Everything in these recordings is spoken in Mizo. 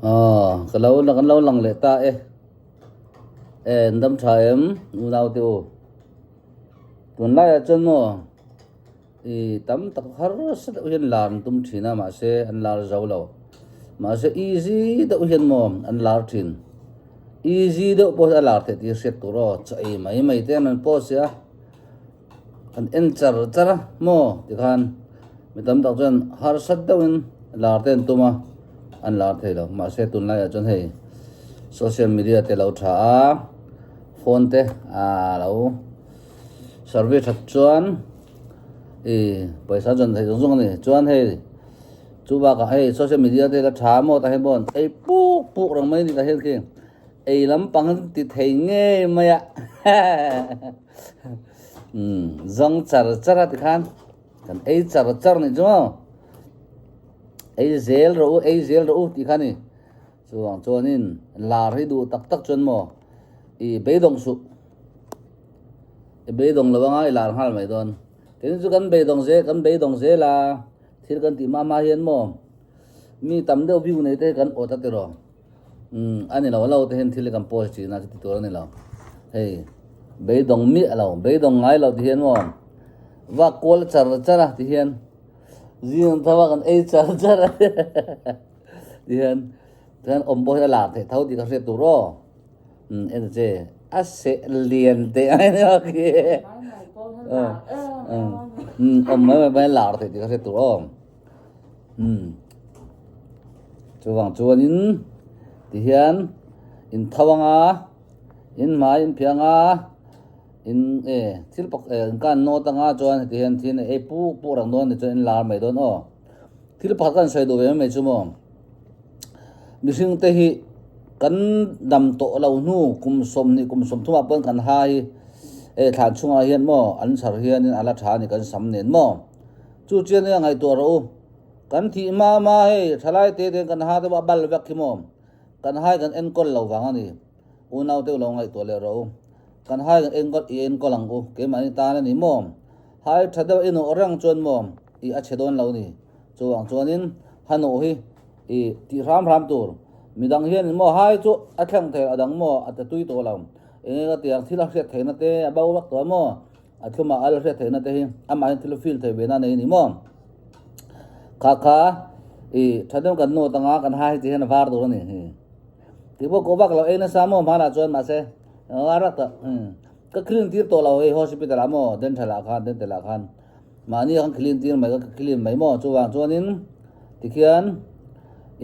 Aw ka lo kan lo lang leh ta e en dam tha em unau te u tunlaiah chuan maw ih tam tak harsa deuh hian lar an tum thin a mahse an lar zo lo mahse easy deuh hian maw an lar thin easy deuh pawh hi a lar theih tih hi hriat tur aw chaw ei mai mai te an rawn post a. An en char char a maw tikhan mi tam tak chuan harsat deuhin lar te an tum a, an lar thei lo. Mahse tunlaiah chuan hei social media te lo tha a, phone te aa lo service that chuan ih pawisa chuan theih zawng zawng a ni. Chuan hei chu bakah hei social media te la tha maw tah hian pawh ei puk puk reng mai a ni tah hian khi ei lampang ti thei ngei mai a. Umm zawng char char a tikhan kan ei char char nih chu maw ei zel rawh u ei zel rawh u tih kha a ni chuvang chuanin lar hi duh tak tak chuan maw ih beidawng suh i beidawng lo anga i lar nghal mai dawn keini chu kan beidawng zel kan beidawng zel a thil kan tih hma hma hian maw mi tam deuh view nei te hi kan awt a tiraw. Umm a ni lo lo te hian thil hi kan post thin a chuti tur a ni lo hei beidawng miah lo beidawng ngai lo ti hian maw vak kual char char a ti hian zing an tho a kan ei char char a ti hian tihian awm pawh hi a lar theih tho tih ka hriat tur aw umm en che a seh lian teh a ni khi umm awm mai mai pawh hi a lar theih tih ka hriat tur aw. Umm chuvang chuanin tihian in tho anga in hmai in phiah anga in e thil pakhat e in kan nawt anga chuan heti hian thil ei puk puk rang dawn ni chuan in lar mai dawn aw thil pakhat ka han sawi duh ve mai mai chu maw mihring te hi kan dam tawh lo hnu kum sawmhnih kum sawmthum ah pawn kan ha hi e thlan chhungah hian maw an chhar hianin a la tha a ni kan sam nen maw. Chu chian nia ngaihtuah rawh u. Kan thih hma hma hei thalai te ten kan ha deuh a bal vek khi maw? Kan hai kan enkawl lo vang a ni. Unau te lo ngaihtuah leh rawh u. Kan hai kan enkawl i enkawl ang u. Keimahni tan a ni maw? Hai tha deuh i nawh reng chuan maw i a chhe dawn lo ni. Chuvang chuanin ha nawh hi i tih hram hram tur. Midang hianin maw hai chu a thleng thei a dang maw a ta tui tawh lo. Enge ka tiang thil a hriat theihna te a bo vak tawh a maw? A thlumah a la hriat theihna te hi amah hian thil feel thei ve na nei a ni maw? Kha kha i tha deuh kan nawt anga kan ha hi ti hian a var tur a ni hi. Tih pawh kawh vak lo ei nasa maw hmanah chuan mahse var vak tawh ka clean tir tawh lo hei hospital ah maw dental ah khan dental ah khan mahni ah khan clean tir mai ka clean mai maw chuvang chuanin tikhian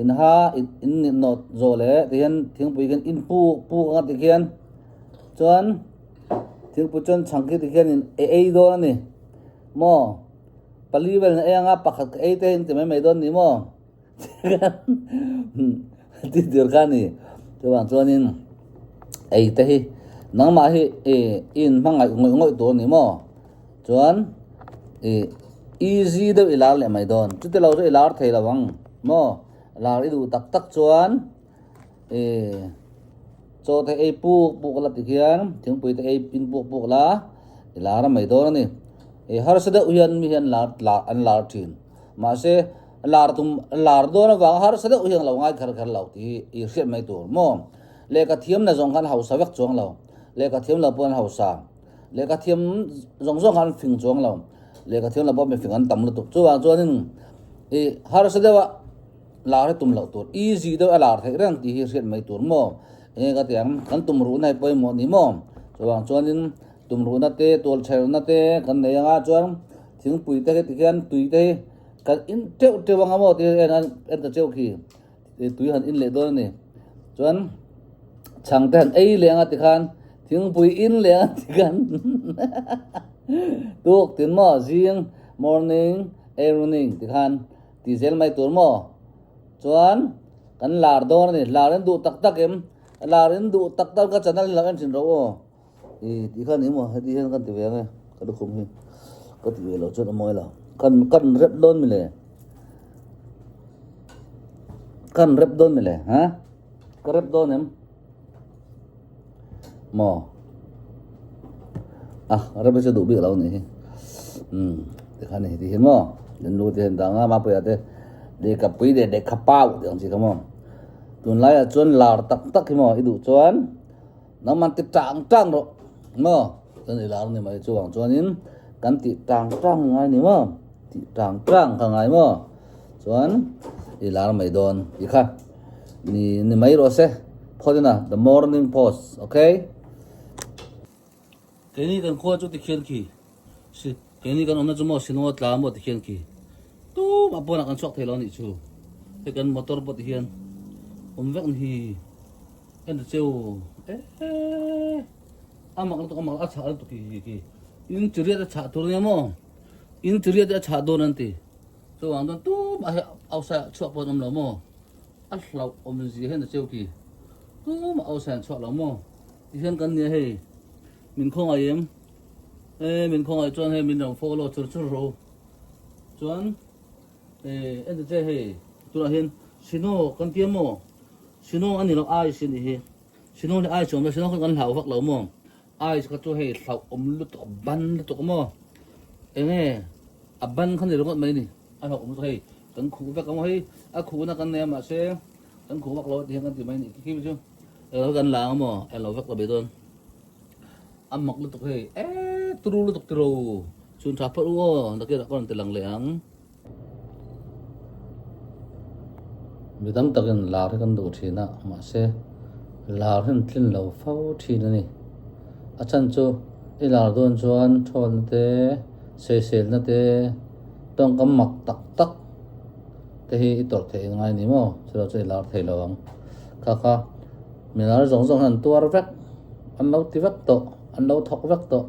in ha in nawt zawh leh tihian thingpui khian in puk puk anga tikhian chuan. Thingpui chuan chhang khi tikhianin e ei dawn a ni maw? Pali vel in ei anga pakhat ka ei te hi in ti mai mai dawn ni maw? Ti tur kha a ni. Chuvang chuanin ei te hi nangmah hi i inhmangaih ngawih ngawih tur a ni maw? Chuan i easy deuh i lar leh mai dawn. Chuti lo chu i lar thei lo ang maw? Lar i duh tak tak chuan. E chaw te ei puk puk la ti hian thingpui te ei pin puk puk la i lar a mai dawn a ni e harsa deuh hian mi hian lar lar an lar thin mahse lar tum lar dawn avanga harsa deuh hian lo ngai kher kher lo tih hi i hriat mai tur maw lehkha thiam na zawng khan hausa vek chuang lo lehkha thiam lo pawh an hausa lehkha thiam zawng zawng khan an fing chuang lo lehkha thiam lo pawh mifing an tam lutuk chuvang chuanin i harsa deuh a. Lar hi tum loh tur, easy deuh a lar theih reng tih hi hriat mai tur maw? Enge ka ti ang, kan tum ruhna hi pawimawh ni maw? Chuvang chuanin tum ruhna te, tual chherna te kan nei anga chuan thingpui te hi tikhian tui te hi kan in teuh teuh anga maw tih hi en en ta cheu khi tui han in leh dawn a ni. Chuan chhang te han ei leh anga tikhan thingpui in leh anga tikhan tuk tin maw zing morning evening tikhan Tih zel mai tur maw? Chuan kan lar dawn a ni. Lar in duh tak tak em? Lar in duh tak tak ka channel hi lo en thin rawh aw. I tih kha ni maw? Heti hian kan ti ve ang e. Ka lukhum hi ka ti ve lo chuan a mawi lo. Kan kan rep dawn mi le? Kan rep dawn mi le? Ha? Ka rep dawn em? Maw? Ah, rep hi chu duh bik lo nih hi. Umm, tikha ni ti hian maw? Den lu te hian dang a, Mapuia te lehkha pui leh lehkha pau tih ang chi kha maw? Tunlaiah chuan lar tak tak hi maw i duh chuan nangman ti tang tang rawh maw chuan i lar ni mai chuvang chuanin kan tih tang tang ngai ni maw tih tang tang kha ngai maw chuan i lar mai dawn tih kha ni ni mai rawh se phawt ina the morning post okay. Keini kan khua chu tikhian khi si keini kan awmna chu maw Sino tla maw tikhian khi tumah pawnah kan chhuak thei lo a nih chu hei kan motor pawh tihian awm vek ni hi en ta cheu eee a mak lutuk a mak a chhah lutuk khi khi khi in chiriat a chhah tur ania maw in chiriat a chhah dawn an ti chuvang chuan tumah hi outside ah chhuak pawh an awm lo maw a hlauh awm zia hian ta cheu khi tumah outside an chhuak lo maw. Tihian kan nia hei, min khawngaih em? E, min khawngaih chuan hei min rawn follow chur chur ro. Chuan, e, en che hei, tunah hian sino kan tia maw? Sino a ni lo, ice a ni hi. Sino leh ice awm lo, sino kha kan hlau vak lo maw? Ice kha chu hei hlauh awm lutuk, a ban lutuk maw? Enge, a ban kha ni ringawt mai ni, a hlauh awm lutuk hei, kan khuh vek a maw hei, a khuhna kan nei a mahse, kan khuh vak lo a ti hian kan ti mai a ni, khi chu. Elo kan la ang maw elo vek la bei dawn a mak lutuk hei e turu lutuk tiro chhun tha phawt u aw nakir ah ka rawn ti lang leh ang. Mi tam takin lar hi kan duh thin a mahse lar hi an tlin lo fo thin a ni a chhan chu i lar dawn chuan thawnna te sawiselna te tawngkam mak tak tak te hi i tawrh theih ngai ni maw chutah chuan i lar thei lo ang. Kha kha milar zawng zawng hian an tuar vek, an lo ti vek tawh, an lo thawk vek tawh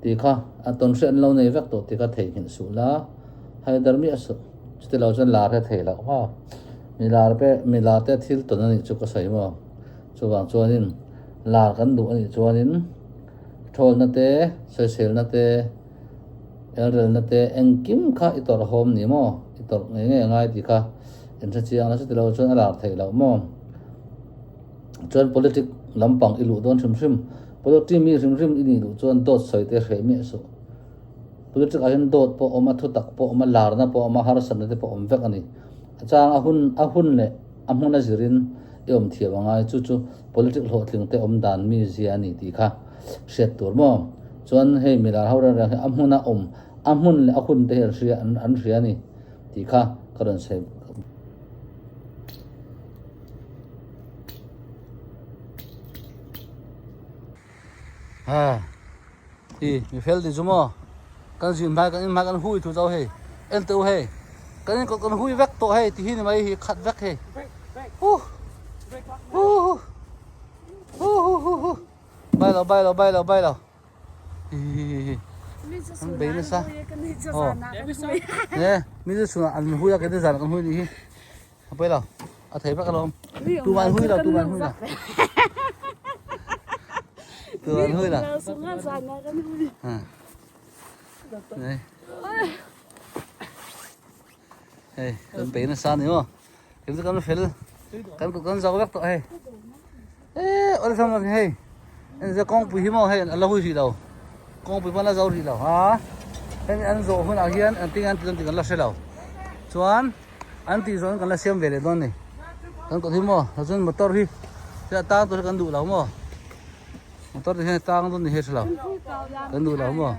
tih kha a tawn hriat an lo nei vek tawh tih kha theihnghilh suh la, haidar miah suh. Chuti lo chuan lar hi a thei loh maw? Milar pe milar te thil tawn a nih chu ka sawi maw? Chuvang chuanin lar kan duh a nih chuanin thawlna te, sawiselna te, elrelna te engkim kha i tawrhawm ni maw? I tawrh ngei ngei a ngai tih kha. Inhre chiang la chuti lo chuan a lar theih loh maw? Chuan politic lampang i luh dawn hrim hrim, politic mi hrim hrim i nih duh chuan dawt sawi te hreh miah suh. Politic ah hian dawt pawh a awm a, thutak pawh a awm a, larna pawh a awm a, harsatna te pawh a awm vek a ni. A chang a hun a hun leh a hmun a zirin i awm thiam a ngai, chu chu politic hlawhtling te awm dan mi zia a ni tih kha hriat tur maw? Chuan hei milar ho reng reng hi a hmuna awm a hmun leh a hun te hi an hria an hria a ni. Tih kha ka rawn sawi. Ha hi mi fel ti chu maw kan zin hmai kan in hmai kan hui thu chau hei en teu hei kan in kan hui vek tawh hei ti hi ni mai hi khat vek hei hu hu hu hu hu hu bai lo bai lo bai lo bai lo. An bei nasa. Aw. Ne, mi chu chhunah an hui a, keini zanah kan hui nih hi. A pawi lo. A thei vek alawm. Tumah an hui lo, tumah an hui lo. Tumah an hui lo. Ha. Ne. Hei, kan bei nasa ni maw. Kan chu kan fel kan kan zo vek tawh hei eh awlsam lo hei en ze kawngpui hi maw hei an la hui rih lo kawngpui pawh an la zo rih lo ha hemi an zawh hunah hian an tinge an ti dawn tih kan la hre lo chuan an tih zawh in kan la siam ve leh dawn a ni kan kawt hi maw chuan motor hi a tang tur hi kan duh lo maw motor te hian a tang dawn ni hi a hre lo kan duh lo maw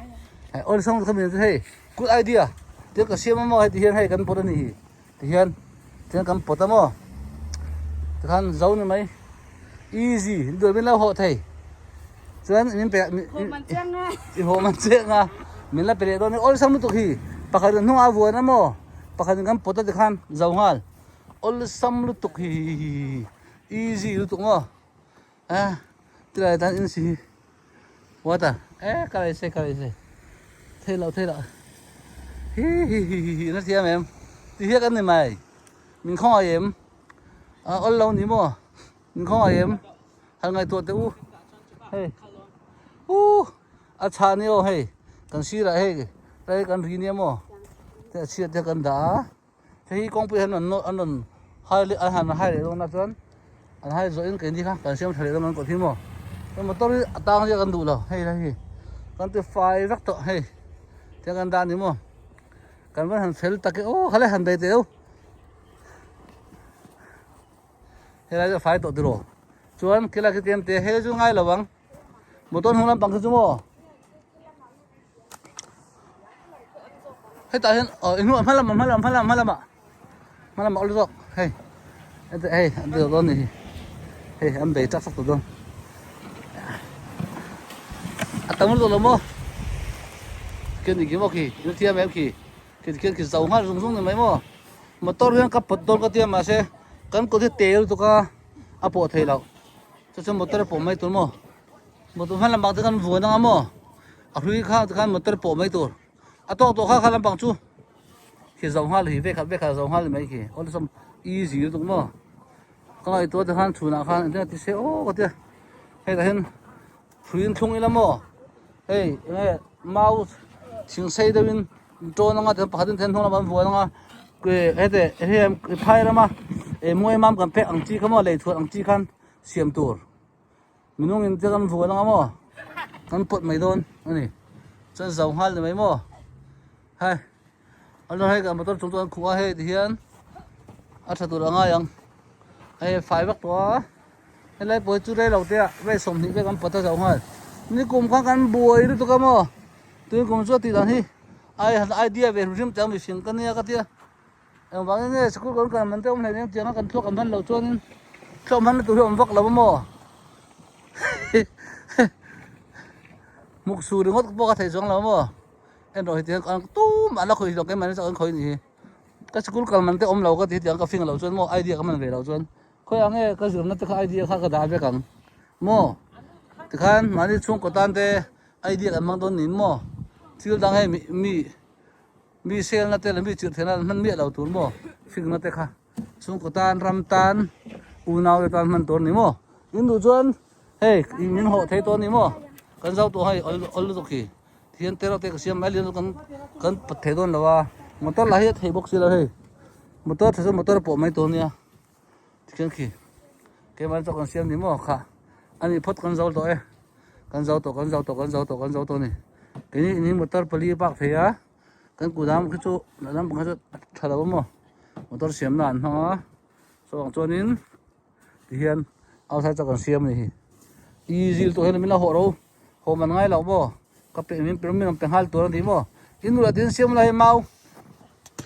hei awlsam kha mi hei good idea thil ka siam a maw heti hian hei kan pawt a ni hi. Tihian tihian kan pawt a maw tikhan zo ni mai easy duai min lo hawh thei chuan min pe i hawh man chiang a min la pe leh dawn awlsam lutuk hi pakhat in hnungah a vuan a maw pakhat in kan pawt a tikhan zo nghal awlsam lutuk hi easy lutuk maw a tilai tan in si hi what a e ka lei se ka lei se thei lo thei lo hi hi hi hi hi na thiam em ti hiak an ni mai min khawngaih em a awl lo ni maw min khawngaih em han ngaihtuah teh u hei u a chhah ni aw hei kan sirah hei tlai kan ri nia maw te a chhiat te kan dah a. Hei hi kawngpui hian an an rawn hai leh an han hai leh dawn a chuan an hai zawh in keini kha kan siam tha leh dawn an kawt hi maw chuan motor hi a tang chiah kan duh lo hei lai hi kan ti fai vek tawh hei tiang kan dah a ni maw kan van han fel tak e aw kha le han bei teh u. Helai chu a fai tawh tiraw. Chuan khilai khi tlem te hel chu ngai lo ang. Motor hnung lampang khi chu maw. Hetah hian aw i hnung hma lamah hma lamah hma lamah hma lamah hma lamah awl zawk hei hei an ti dawn ni hei an bei chak chak tawh dawn a tam lutuk lo maw khian engkim maw khi in thiam em khi khi khian khi zo nghal zung zung ni mai maw motor hian ka pawt dawn ka tia mahse kan kut hi te lutuk a a pawh theih loh chu chuan motor a pawh mai tur maw motor hma lampang te khan vuan anga maw a hlui kha tikhan motor pawh mai tur a tawk tawh kha kha lampang chu khi zo nghal hi vekhat vekhat zo nghal mai khi awlsam easy lutuk maw ka ngaihtuah te khan chhunah khan engtin a ti se aw ka tia hei tah hian hruiin thlung ila maw hei enge mau thing sei deuhin tawn anga tichuan pakhatin then hnung lamah an vuan anga hete hei phai rama muai mam kan pek ang chi kha maw lei thuat ang chi khan siam tur. Minung in te kan vuan anga maw kan pawt mai dawn a ni chuan zo nghal ni mai maw hei a lo hei kan motor chung chu an khuh a hei ti hian a tha tur a ngai ang hei fai vak tawh a helai pawh hi chu rei lo te ah vei 20 vel kan pawt a zo nghal nikum khan kan buai lutuk a maw tun kum chu a tih dan hi ai han idea ve hrim hrim teh ang mihring ka nia ka tia. Engvangin nge sikul kan kal man te awm hleinem tianga kan thluak an hman loh chuanin thluak hmanna tur hi awm vak lo a maw muksu ringawt pawh ka thei chuang lo a maw en rawh heti hian an tum an la khawih hlawk em an chak an khawih ni hi ka sikul kal man te awm lo ka ti hetiang ka fing loh chuan maw idea ka man ve loh chuan khawiah nge ka zirna te kha idea kha ka dah vek ang maw tikhan mahni chhungkaw tan te idea kan hmang dawn niin maw thil dang hei mi Mi selna te leh mi chirh theihna an hman miah lo tur maw? Fingna te kha chhungkaw tan, ram tan, unau te tan hman tur a ni maw? In duh chuan hei min hawh thei tawh a ni maw? Kan zau tawh hei awl awl lutuk hi thian te reuh te ka siam mai lian kan kan pawt thei dawn lo a motor lah hi a thei bawk si lo hei motor tha chu motor a pawh mai tur a nia tikhian khi keimah chu kan siam ni maw kha a ni phawt kan zo tawh e. Kan zo tawh kan zo tawh kan zo tawh kan zo tawh a ni keini in hi motor pali a park thei a kan kudam khi chu lehlam pang kha chu a tha lo a maw motor siamna an hmang a saw ang chuanin tihian outside chu kan siam a ni hi easy lutuk hian min la hawh ro haw man ngai lo maw ka pe min pe min rawn pe nghal tur a ni maw in duh lah tin siam la hei mau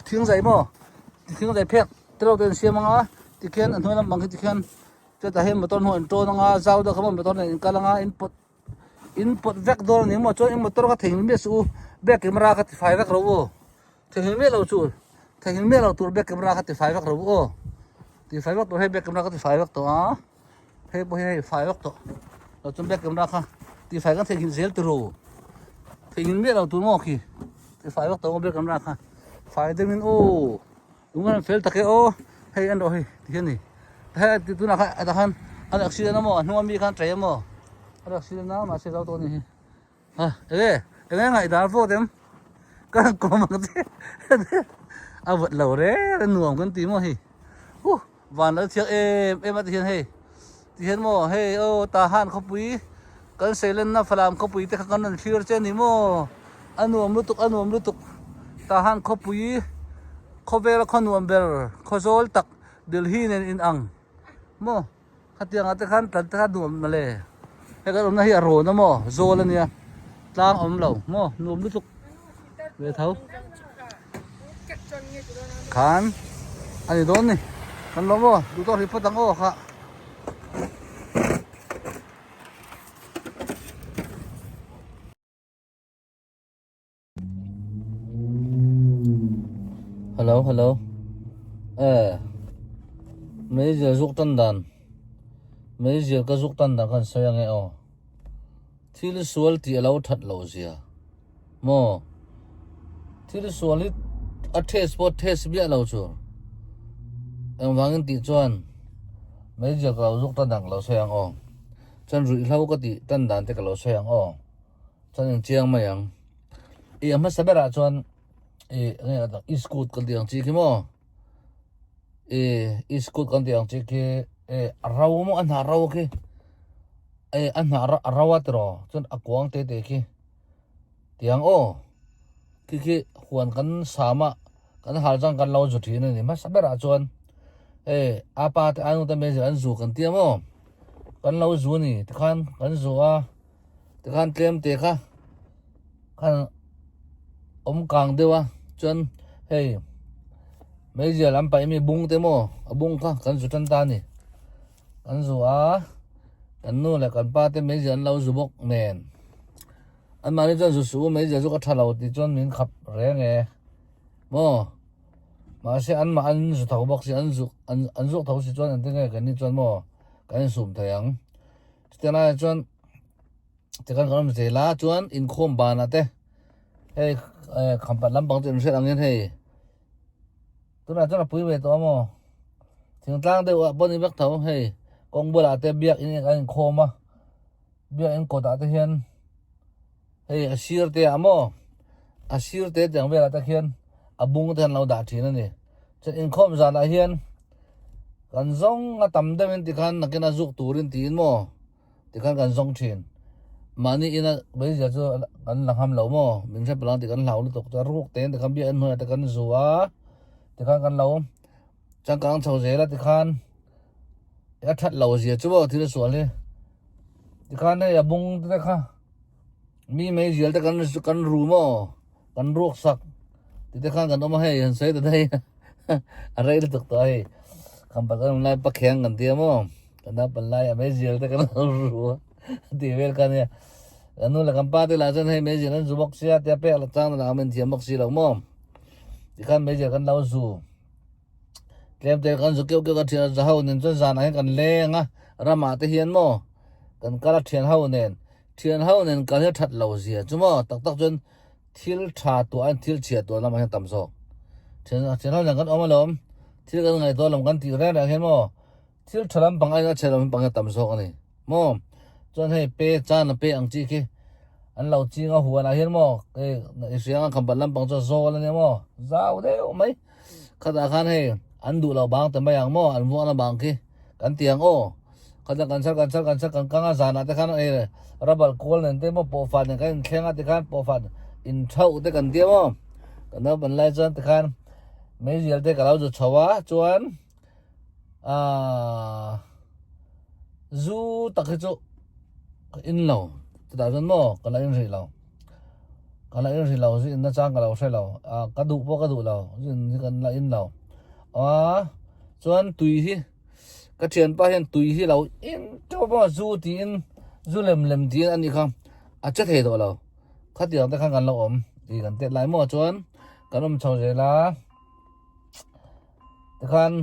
thing zai maw thing zai phek te lo te an siam anga tikhian a hnuai lampang khi tikhian. Chutah hian motor hnung an tawn anga zau deuh kha maw motor nen in kal anga in pawt in pawt vek dawn a ni maw chuan in motor kha theihnghilh miah suh u back camera kha tifai vek ro u theihnghilh miah lo chu theihnghilh miah lo tur back camera kha tifai vek ro u aw tifai vek tur hei back camera kha tifai vek tawh a hei pawh hi hei fai vek tawh lo chuan back camera kha tifai kan theihnghilh zel tur u theihnghilh miah lo tur maw khi tifai vek tawh back camera kha fai deuhin aw. Lung an fel tak e aw hei en rawh hei ti hian ni hei ti tunah khan tah khan an accident a maw a hnung ami khan ṭei a maw an accident a mahse zo tawh a ni hi ha enge enge ngaihdan vawt em ka han kawm ang che a vawt lo reng a nuam kan ti maw hei huh van lo chhiak em em a ti hian hei ti hian maw hei aw tah han khawpui kan seilenna falam khawpui te kha kan rawn thlir che a ni maw a nuam lutuk a nuam lutuk tah han khawpui. Khawvela khaw nuam ber khaw zawl tak Delhi nen in ang maw khatiang ah te khan tlan te kha nuam mawle hei kan awmna hi a rawn a maw zawl a nia tlang awm lo maw nuam lutuk ve tho khan a ni dawn ni kan lo maw duh tawk ri phawt ang aw kha. Hello hello eh meizial zuk tan dan meizial ka zuk tan dan khan sawi ange aw thil sual tih alo that loh zia maw thil sual hi a test pawh test miah lo chu engvangin tih chuan meizial ka lo zuk tan dan ka lo sawi ang aw chuan ruihhlo ka tih tan dan te ka lo sawi ang aw. Chuan in chiang mai ang. I a hmasa berah chuan i nge ka tak iskut kan tih ang chi khi maw i iskut kan tih ang chi khi e a ro maw a hnah ro khi e a hnah a ro a tiraw chuan a kuang te te khi tiang aw khi khi huan kan sam a kan hal chuan kan lo zu thin a ni hmasa berah chuan. Hei apa te anu te meizial an zu kan tia maw kan lo zu a ni tikhan kan zu a tikhan tlem te kha khan awm kang deuh a chuan hei meizial an paih ami bung te maw a bung kha kan zu tan ta a ni kan zu a kan nu leh kan pa te meizial an lo zu bawk nen anmahni chuan zu suh u meizial chu ka tha lo tih chuan min khap reng e maw. Mahse an mah an zu tho bawk si an zuk an an zuk tho si chuan engtin nge kan ni chuan maw kan insum thei ang. Chutiang laiah chuan tikhan kan awm zel a chuan inkhawm banah te hei eh khampat lampang chu inhriat angin hei tunah chuan a pui ve tawh a maw thingtlang deuh ah pawh ni vek tho hei kawng bulah te biak in an inkhawm a biak in kawtah te hian. Hei a sir te ah maw a sir te tiang velah te khian a bung te an lo dah thin a ni chuan inkhawm zanah hian kan zawng a tam deuh in tikhan nakin a zuk turin tiin maw tikhan kan zawng thin mahni ina beizia chu kan la ngham lo maw min hre palang tih kan hlau lutuk chuan ruk te in tikhan biakinn hnuaiah te kan zu a tikhan kan lo changkang chho zel a tikhan a that lo zia chu maw thil sual hi tikhan hei a bung te kha. Mi meizial te kan kan ru maw kan ruak sak ti te khan kan awm a hei han sawi ta daih a rei lutuk tawh a hei khampat kan awm lai pakhiang kan tia maw kan naupang lai a meizial te kan lo ru a tih vel kha ania kan nu leh kan pa te lah chuan hei meizial an zu bawk sia tia pek la chang la awm inthiam bawk si lo maw tikhan meizial kan lo zu tlem te kan zu keuh keuh a thian za ho nen chuan zanah hian kan leng a ramah te hian maw kan kal a thian ho nen. Thian ho nen kal hi a that lo zia chu maw tak tak chuan thil tha tuah in thil chhia tuah lamah hian tam zawk. Thian thian ho nen kan awm alawm thil kan ngaihtuah alawm kan tih reng reng hian maw thil tha lampang aiin a chhe lampang hi a tam zawk a ni maw. Chuan hei pe chan a pe ang chi khi an lo ching a huanah hian maw hei i hria ang khampat lampang chu a zawl a nia maw zau deuh mai khatah khan hei an duh loh bang ta mai ang maw an vuakna bang khi kan ti ang aw. Khatah kan char kan char kan char kan kang a zanah te khan ei rubber kual nen te emaw pawhfan nen kan inthleng a tikhan pawhfan inthauh te kan tia maw kan naupan lai chuan tikhan meizial te ka lo zu chho a chuan ahh zu tak hi chu ka in lo chutah chuan maw ka la in rih lo ka la in rih lo zu in nachang ka lo hre lo ah ka duh pawh ka duh lo zu in hi kan la in lo ah chuan tui hi. Ka thianpa hian tui hi lo in teuh maw zu tiin zu lem lem tiin a nih kha a che thei tawh lo khatiang te khan kan lo awm tih kan tet lai maw chuan kan awm chho zel a tikhan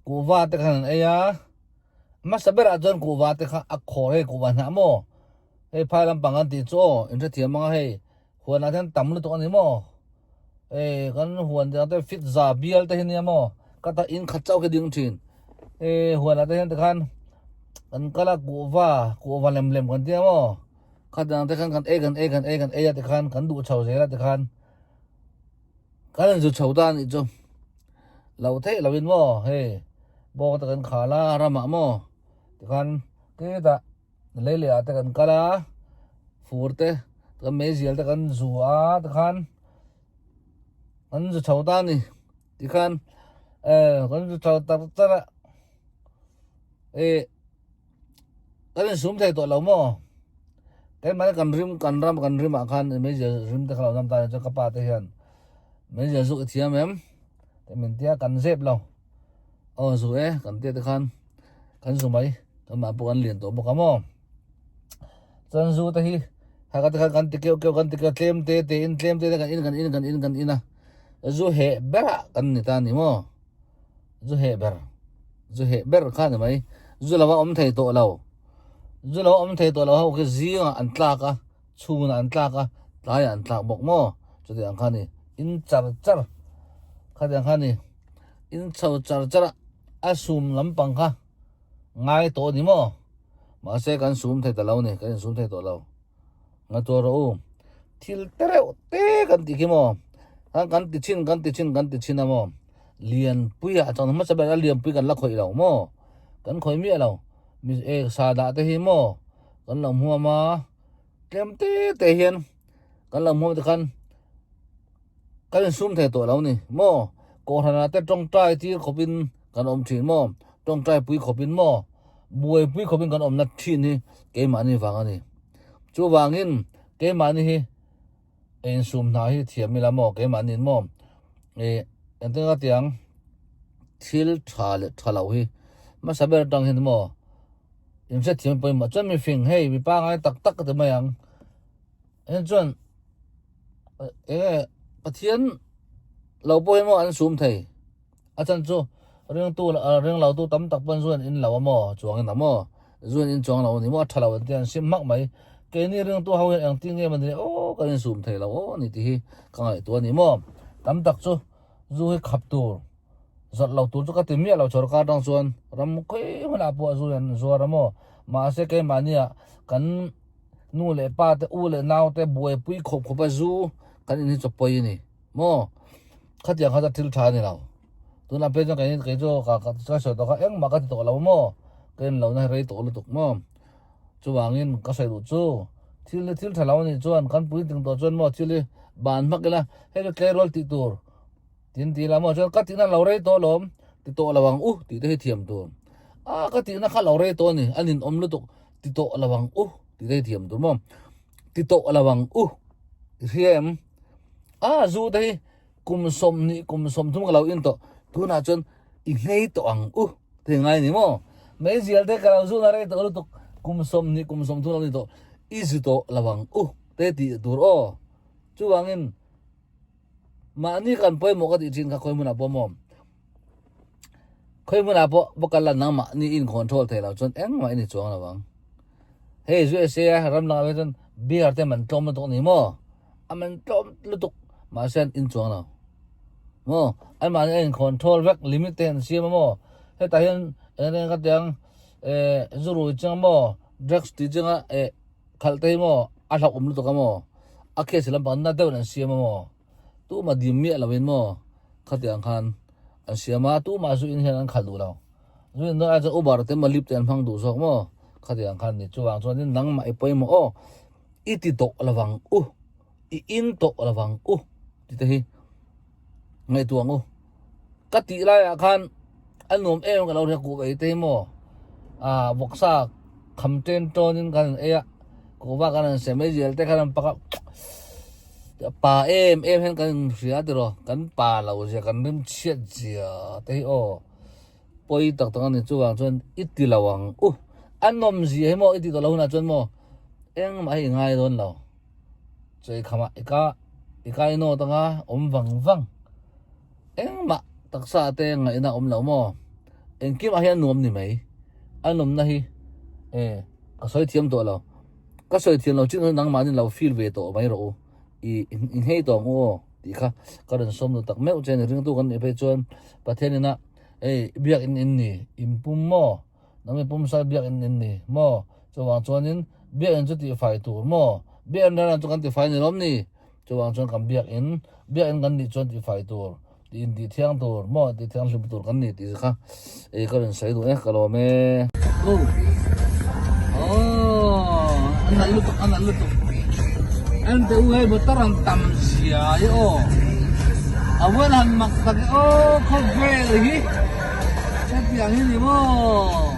kuhva te khan an ei a hmasa berah chuan kuhva te kha a khaw hei kuhva hnah maw hei phai lampang an tih chu aw inhrethiam ang a hei. Huanah hian tam lutuk a ni maw? Hei kan huan te te fit za bial te hi nia maw? Ka ta in khat chauh khi ding thin. Hei huanah te hian tikhan kan kal a kuhva, kuhva lem lem kan tia maw? Khatiang te khan kan ei kan ei kan ei kan ei a tikhan kan duh chho zel a tikhan kan inzu chho ta a nih chu. Lo theih lovin maw hei bawng te kan khal a ramah maw tikhan ketah. Lei leh ah te kan kal a fur te kan meizial te kan zu a tikhan kan zu chho ta a ni tikhan eh kan zu chho tak tak a eh kan insum thei tawh lo maw keimahni kan rim kan ram kan rim ah khan meizial rim te kha lo nam ta a ni chuan ka pa te hian meizial zuk i thiam em tih min tia kan zep lo aw zu e kan tia te khan. Kan zu mai kan mah pawh kan lian tawh bawk a maw chuan zu te hi haka te khan kan ti keuh keuh kan ti keuh tlem te te in tlem te te kan in kan in kan in kan in a zu heh ber ah kan ni ta a ni maw zu heh ber zu heh ber kha a ni mai zu lo a awm thei tawh lo zu lo a awm thei tawh lo ho khi zingah an tlak a chhunah an tlak a tlaiah an tlak bawk maw chutiang kha a ni in char char khatiang kha a ni in chho char char a. A sum lampang kha ngai tawh a ni maw? Mahse kan sum thei ta lo a ni, kan insum thei tawh lo. Ngaihtuah rawh u, thil te reuh te kan tih khi maw? Khan kan ti chin, kan ti chin, kan ti chin a maw? Lianpui ah chuan hmasa ber a lianpui kan la khawih lo maw? Kan khawih miah lo. Mi eh sa dah te hi maw kan lo hmuam a, tlem te te hian kan lo hmuam te khan Kan insum thei tawh lo ni maw? Kohhranah te tawngtai tir khawpin kan awm thin maw? Tawngtai pui khawpin maw? Buaipui khawpin kan awmna thin hi keimahni vang a ni. Chuvangin keimahni hi insum hna hi thiam ila maw keimahniin maw ih engtin ka ti ang thil tha leh tha lo hi hmasa ber atang hian maw inhrethiam pawimawh chuan mifing hei mi pangngai tak tak ka ti mai ang. Heng chuan enge Pathian lo pawh hi maw an sum thei a chan chu ringtu ring lo tu tam tak pawn zu an in lo a maw chuang in a maw zu an in chuang lo a ni maw a tha lo an ti an sim hmak mai keini ringtu ho hian engtin nge maw ni aw kan in sum thei lo aw ni tih hi ka ngaihtuah a ni maw tam tak chu zu hi khap tur zawrh lo tur chu ka ti miah lo sorkar atang chuan ram khawi hmunah pawh zu hi an zuar a maw mahse keimahnia kan Nu leh pa te, u leh nau te buaipui khawp khawp a zu kan in hi chaw pawi a ni maw? Khatiang kha chu thil tha a ni lo. Tunah phei chuan kei kei chu ka ka ka sawi tawh kha engmah ka ti tawh lo maw? Ka en lohna hi rei tawh lutuk maw? Chuvangin ka sawi duh chu thil hi thil tha lo a nih chuan kan puitling tawh chuan maw thil hi ban hmak ila hei chu tleirawl tih tur Tin ti la maw chuan ka tihna lo rei tawh lawm ti tawh lo ang u tih te hi thiam tur. A ka tihna kha lo rei tawh a ni a ninawm lutuk ti tawh lo ang u tih te hi thiam tur maw. Ti tawh lo ang u i hria em? A zu te hi kum sawmhnih kum sawmthum ka lo in tawh tunah chuan i nghei tawh ang u ti ngai ni maw. Meizial te ka lo zu na rei tawh lutuk kum sawmhnih kum sawmthum lo ni tawh i zu tawh lo ang u te tih tur aw. Chuvangin. Mahni kan pawimawh ka tih thin kha khawi hmunah pawh maw? Khawi hmunah pawh va kal la nangmah ni in control thei lo chuan engmah i ni chuang lo ang. Hei USA ram lakah phei chuan beer te man tlawm lutuk a ni maw? A man tlawm lutuk mahse an in chuang lo. Maw? Anmahni a in control vek limit te an siam a maw? Hetah hian eng eng ka ti ang eh zu rui chang maw drugs tih changa eh Khalh te hi maw a hlauhawm lutuk a maw a case lampang na deuhin an siam a maw tumah dim miah loin maw khatiang khan an siam a tumah zu in hian an khalh duh lo zu in dawn ai chuan uber te emaw lyft te an hmang duh zawk maw khatiang khan ni chuvang chuanin nangmah i pawimawh aw i ti tawh lovang u i in tawh lovang u tih te hi ngaihtuah ang u ka tih laiah khan a nuam em ka lo hria kuh ei te hi maw ah vawksa kham chen tawnin kan han ei a kuhva kan han sem mai zel te khan an pak a pa em em hian kan inhria tiraw kan pa lo zia kan rim chhiat zia te hi aw pawi tak tak a ni chuvang chuan i ti lo ang u a nawm zia hi maw i ti tawh lo hunah chuan maw engmah hi i ngai dawn lo. Chei khamah i ka i kai nawt anga awm vang vang engmah taksa te ngaihna awm lo maw engkimah hian nuam ni mai a nawmna hi e ka sawi thiam tawh lo ka sawi thiam lo chin nangmahni lo feel ve tawh mai rawh u i i nghei tawh ang u aw tih kha ka rawn sawm lu tak meuh che a ni ringtu kan nih phei chuan Pathian ina ei biakin in ni inpum maw. Nangni pumsa biakinn in ni maw? Chuvang chuanin biakinn chu tihfai tur maw? Biakinn rana chu kan tifai ni lawm ni? Chuvang chuan kan biakinn, biakinn kan nih chuan tihfai tur, tih in tih thiang tur maw? Tih thianghlim tur kan ni tih kha ei ka rawn sawi duh e, ka lawm e. Go! Aww, a nalh lutuk, a nalh lutuk. En teh u hei motor an tam zia hi aw. A vel han mak tak e aw khawvel hi. Hetiang hi ni maw?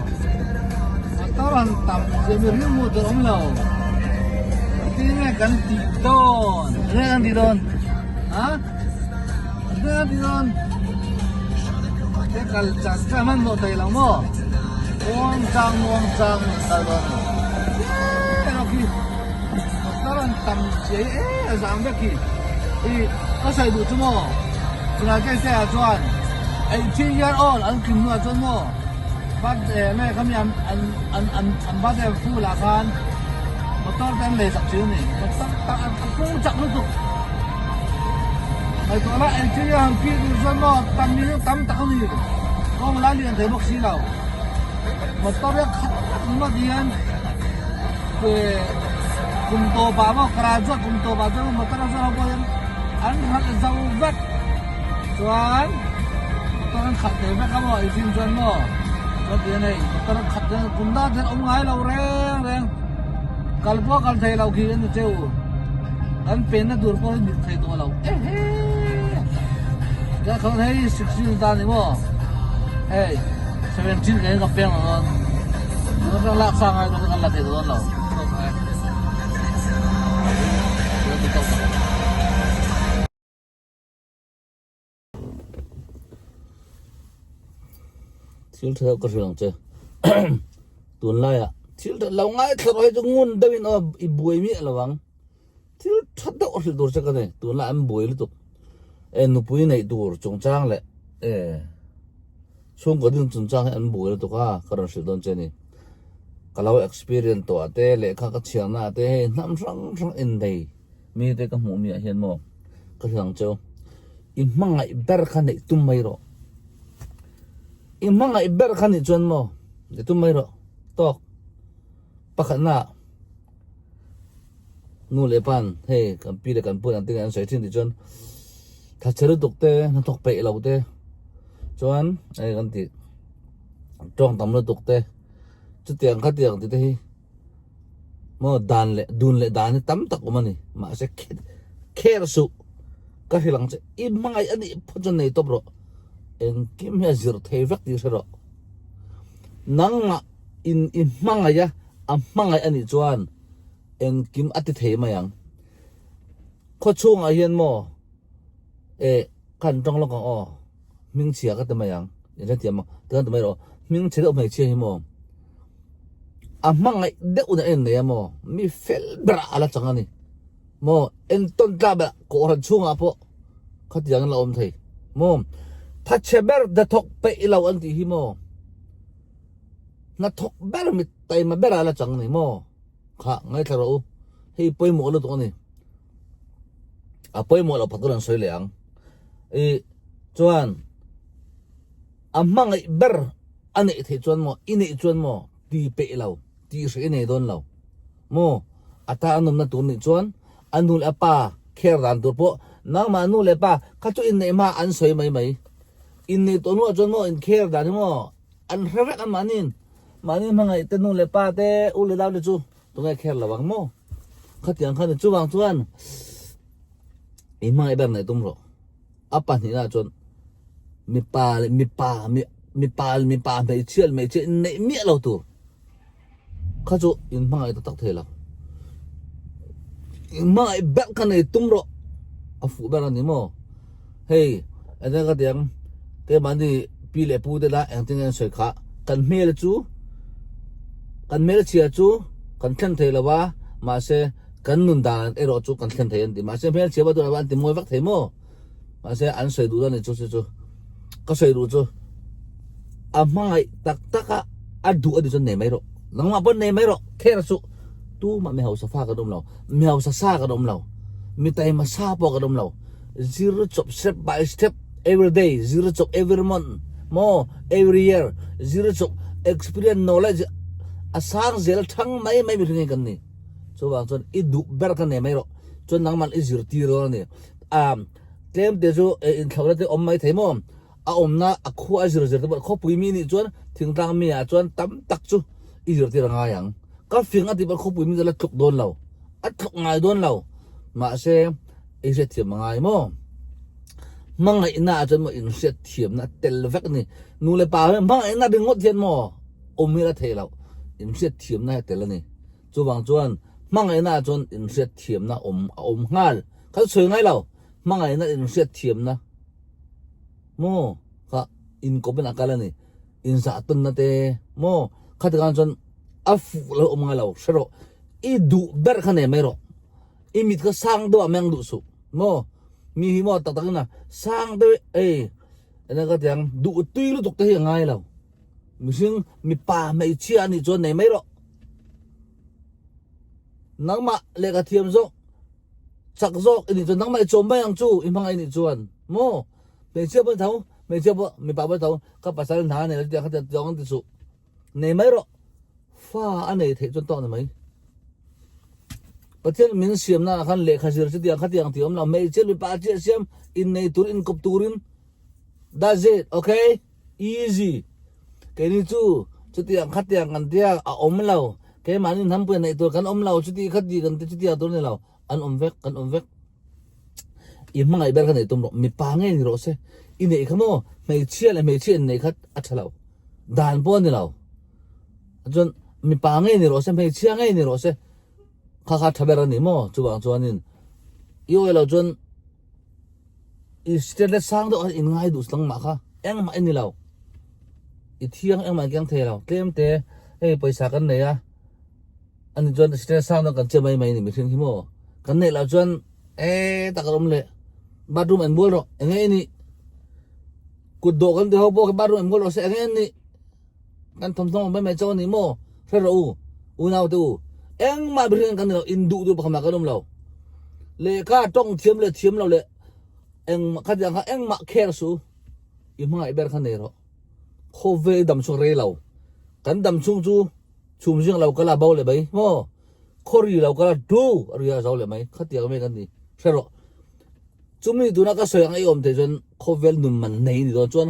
Motor han tam zia mi ring hmuh tur awm lo. Tinge kan tih dawn? Tinge kan tih dawn? Ha? Tinge kan tih dawn? Te kal chak chak hman mawh thei lo maw? Muang chang muang chang an kal dawn a ni. Erawh khi motor an tam zia hi e a zang vek khi. I ka sawi duh chu maw? Chulai te te ah chuan 18 year old an tling hnuah chuan maw birthday nge khami an an an an an birthday an full ah khan motor te an lei chak thin a ni motor tak an a pung chak lutuk ngaihtuah la 18 year han pi tur chuan maw tam hi chu tam tak a ni kawng lai lian thei bawk si lo motor hi a khat vek ringawt hian kum tawpah maw graduate kum tawpah chuan motor a zawrh ho pawh hian an hralh zo vek chuan motor an khalh thei vek a maw engtin chuan maw chuan ti a nei motor an khat hian kum dang hian awm ngai lo reng reng kal pawh kal thei lo khi a ni cheu kan penna tur pawh hi mit thei tawh lo ehe kha hei 16 ta ni maw. Hei 17 ke ka peng lo dawn. Tun atang lak sa ngai dawn kan la thei dawn lo. Thil tha deuh ka hrilh ang che. Tunlaiah thil tha lo ngaithla rawh hi chu ngun deuhin aw i buai miah lo ang. Thil tha deuh a hrilh tur che ka ni. Tunlai an buai lutuk. E nupui neih tur chungchang leh e chhungkaw ding chungchang hi an buai lutuk a ka rawn hrilh dawn che ni. Ka lo experience tawh ah te lehkha ka chhiarna ah te hei hnam hrang hrang innei mite ka hmuh miah hian maw ka hrilh ang cheu. I hmangaih ber kha neih tum mai rawh. I hmangaih ber kha nih chuan maw neih tum mai rawh. Tawk pakhatna ah nu leh pan hei kan pi leh kan pu an tinge an sawi thin tih chuan thatchhe lutuk te hnathawk peih lo te chuan hei kan tih tawng tam lutuk te chutiang khatiang tih te hi maw dan leh dun leh dan hi tam tak awm a ni mahse kher suh ka hrilh ang che i hmangaih a nih phawt chuan nei tawp rawh engkim hi a zir thei vek tih hre rawh nangmah in i hmangaih a a hmangaih a nih chuan engkim a ti thei mai ang khaw chhungah hian maw eh khan tawng lawk ang aw hmingchhia ka ti mai ang in hrethiam ang tichuan ti mai rawh hmingchhe deuh hmeichhia hi maw a hmangaih deuh na en nei a maw mi fel berah a la chang a ni maw entawn tlak berah kohhran chhungah pawh khatiang in la awm thei maw thatchhe ber hnathawk peih lo an tih hi maw hnathawk ber mi taima berah a la chang a ni maw kha ngaithla rawh u hei pawimawh lutuk a ni a pawimawh loh pakhat an sawi leh ang i chuan a hmangaih ber a neih theih chuan maw i neih chuan maw ti peih lo ti hreh i nei dawn lo maw a ta a nawmna tur nih chuan a nu leh a pa kher dan tur pawh nangmah nu leh pa kha chu inneih hma an sawi mai mai inneih tawh hnuah chuan maw inkher dan hi maw an hre vek a mahniin mahni hmangaih te nu leh pa te u leh nau te chu tunge kher lo ang maw khatiang khan chuvang chuan i hmangaih ber neih tum rawh a pahnihna chuan mipa leh mipa mipa leh mipa hmeichhia leh hmeichhia inneih miah lo tur kha chu in hmangaih tak tak thei lo in hmangaih ber kha nei tum rawh a fuh ber a ni maw hei enge ka ti ang keimahni pi leh pu te la engtin nge an sawi kha kan hmel chu kan hmelchhia chu kan thlen thei lo va mahse kan nun dan erawh chu kan thlen thei an ti mahse hmelchhia pawh tunah an ti mawi vak thei maw mahse an sawi duh dan a ni chu chu chu ka sawi duh chu a hmangaih tak tak a a duh a ni chuan nei mai rawh nangmah pawh nei mai rawh kher chu tumah mi hausa fa kan awm lo mi hausa sa kan awm lo mi taima sa pawh kan awm lo zir chawp step by step every day zir chawp every month maw every year zir chawp experience knowledge a sang zel thang mai mai mihring hi kan ni chuvang chuan i duh ber kha nei mai rawh chuan nangman i zirtir dawn a ni a tlem te chu inthlauhna te awm mai thei maw a awmna a khua a zir zir te pawh khawpui mi nih chuan thingtlang mi ah chuan tam tak chu i zirtir a ngai ang ka fing a tih pawh khawpui mi chu la tluk dawn lo a tluk ngai dawn lo mahse i hriatthiam a ngai maw hmangaihna ah chuan maw in hriatthiamna a tel vek a ni nu leh pa hmangaihna ringawt hian maw awm hi a la thei loh in hriatthiamna hi a tel a ni chuvang chuan hmangaihna ah chuan in hriatthiamna awm a awm nghal kha chu sawi ngai lo hmangaihna in hriatthiamna maw kha inkawp in a kal a ni inzah tawnna te maw khati khan chuan a fuh lo awm ngai lo hre rawh i duh ber kha nei mai rawh i mit kha sang deuh ah meng duh suh maw mi hi maw tak tak in a sang deuh ei eng ka ti ang duh tui lutuk te hi a ngai lo mihring mipa hmeichhia a nih chuan nei mai rawh nangmah lehkha thiam zawk chak zawk i nih chuan nangmah i chawm mai ang chu i hmangaih nih chuan maw hmeichhia pawh tho hmeichhia pawh mipa pawh tho ka pasal hna nei lo tiang kha tiang an ti suh nei mai rawh fa a nei theih chuan tawk ni mai Pathian min siam na ah khan lehkha zir chu tiang kha tiang tih awm lo hmeichhia mipa chiah siam innei tur inkawp turin that's it okay easy keini chu chutiang khatiang kan tia a awm lo keimahni hnampui neih tur kan awm lo chuti khati kan ti chutiang tur a ni lo an awm vek kan awm vek. I hmangaih ber kha neih tum rawh, mipa ngei ni rawh se, i neih kha maw hmeichhia leh hmeichhia inneih kha a tha lo, dan pawh a ni lo. Chuan mipa ngei ni rawh se, hmeichhia ngei ni rawh se, kha kha tha ber a ni maw? Chuvang chuanin i awih loh chuan i status sang deuh a in ngai duh slang mah kha engmah i ni lo, i thiang engmah i keng thei lo, tlem te hei pawisa kan nei a, ani chuan status sang deuh kan che mai mai a ni mihring hi maw? Kan neih loh chuan e tak a awm leh bathroom en bual rawh enge i nih kut dawh kan ti ho pawh khi bathroom en bual rawh se enge an nih kan thawmhnaw awm mai mai chauh a ni maw hre rawh u unau te u engmah mihring kan ni lo in duh duh pakhat mah kan awm lo lehkha tawng thiam leh thiam lo leh engmah khatiang kha engmah kher suh i hmangaih ber kha nei rawh khawvel i dam chhung rei lo kan dam chhung chu chhum zing lo kala bo leh mai maw khaw ri lo kala du a ri a zo leh mai khatiang mai kan ni hre rawh chumi tuna ka sawi ang ei awm thei chuan khawvel nun man nei ni dawn chuan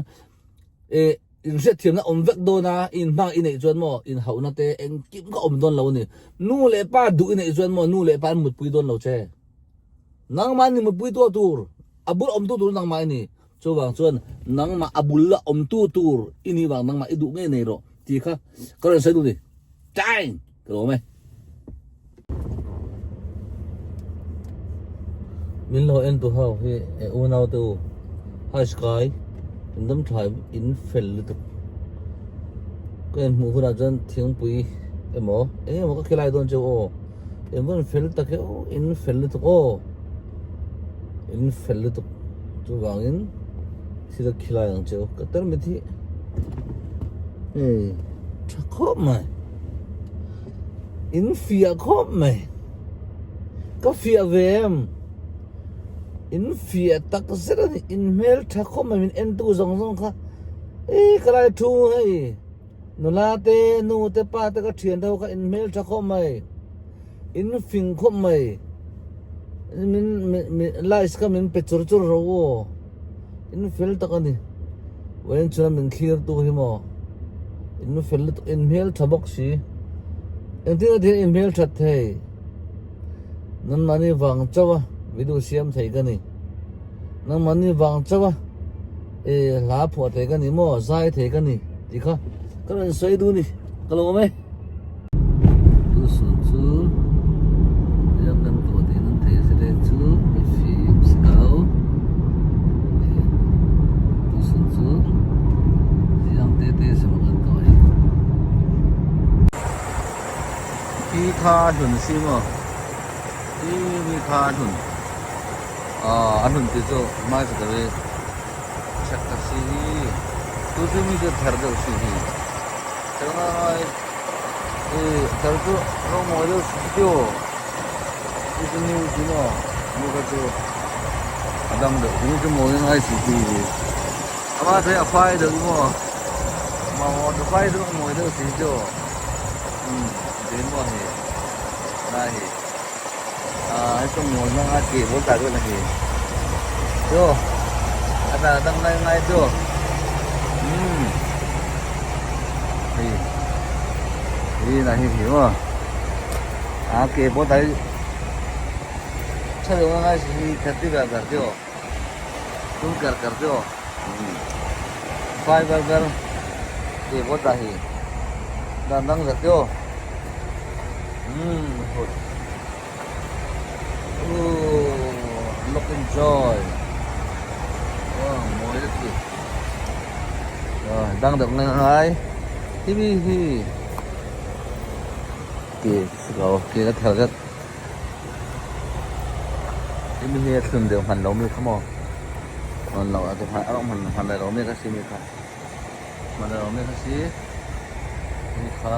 e in hriatthiamna awm vek dawn a in hmang i neih chuan maw in hauhna te engkim kha awm dawn lo a ni nu leh pa duh i neih chuan maw nu leh pa an mutpui dawn lo che nangmah ni mutpui tuah tur a bul awmtu tur nangmah i ni Chuvang chuan nangmah a bul la awmtu tur i nih vang nangmah i duh ngei nei rawh tih kha ka rawn sawi duh ni. Time! Ka lawm e. Min lo en tu ho hi e unau te u Hi Sky in dam tha in fel lutuk ka in hmuh hunah chuan thingpui emaw eng emaw ka khilai dawn cheu aw in vawn fel tak e aw in fel lutuk aw. In fel lutuk chuvangin thil a khilai ang che u ka tarmit hi hei tha khawp mai in fiah khawp mai ka fiah ve em in fiah tak zet a ni in hmel tha khawp mai min en tu zawng zawng kha ih ka lai thu hei nula te nu te pa te ka thian te ho kha in hmel tha khawp mai. In fing khawp mai. Min lights kha min pe chur chur ro aw. In fel tak a ni. Vawiin chuan min thlir tu hi maw. In fel lutuk in hmel tha bawk si. Engtin a thil in hmel that thei. Nanmahni vang chauh a video siam thei ka ni. Nangmahni vang chauh a e hla phuah thei ka ni maw zai thei ka ni tih kha ka rawn sawi duh a ni. Ka lawm e. Tusun chu riak kan tuah tiin an thei zir e chu mi fim si ko tusun chu ziang te te sawm kan tuah hi. Hi kha a hlun si maw hi mi kha a hlun ah a hlun tih chu hmai sa deuh i chek ta si hi tu chu mi chu ther deuh si hi. Thengai ih tel chu rawng mawi deuh si chu chu chu new chu maw new kha chu a dang deuh chu chu mawi ngai si chi ama thei a fai deuh maw mamawh chu fai chu a mawi deuh si chu umm tin maw hei lai hi ah hei chu mawi hmang a tih bul tah deuh a ni chu a dan a dang ngai ngai chu umm hei hi lah hi hi maw a ke pawh tai tha deuh ngai si hi khat ti ber ber chu tum kar kar chu umm fai ber ber ke pawh tah hi dan dang zet chu umm hut. Ooh look enjoy oh mawi zet hi dang deuh ngai ngai hi mi hi ke lo ke ka ther zet hi mi hi a thlun deuh hman lo mi kha maw hman lo a hman hman lo mi kha si mi kha hman lo mi kha si mi kha.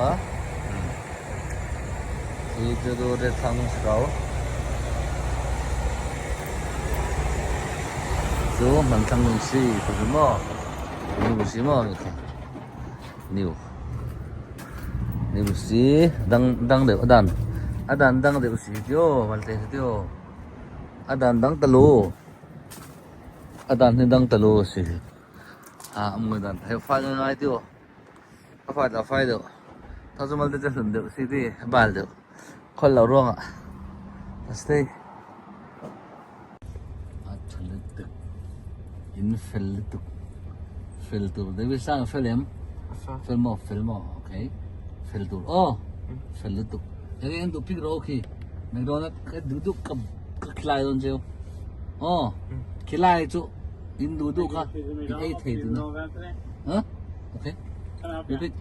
Hi chu chu red thlang si ko. Chu hman thlang nung si ka zu maw. New si maw ni kha. New. New si dang dang deuh adan. Adan dang deuh si tio malte si tio. Adan dang talu. Adan hi dang talu si. A mui dan thei fai ngai tio. A fai a fai deuh ta chu malte chu a hlun deuh si ti a bal deuh khawl lo ruangah a stay. A tha In fel lutuk. Fel tur. David sang fel em? Fel maw? Fel maw? Okay. Fel tur. Oh! Fel lutuk. Eng eng duh pik ro khi. McDonald ka duh duh ka ka khilai dawn cheu. Oh! Khilai chu in duh duh kha in ei thei tuna. Huh? Okay. Repeat.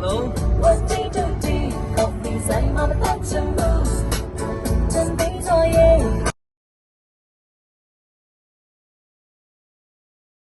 Hello.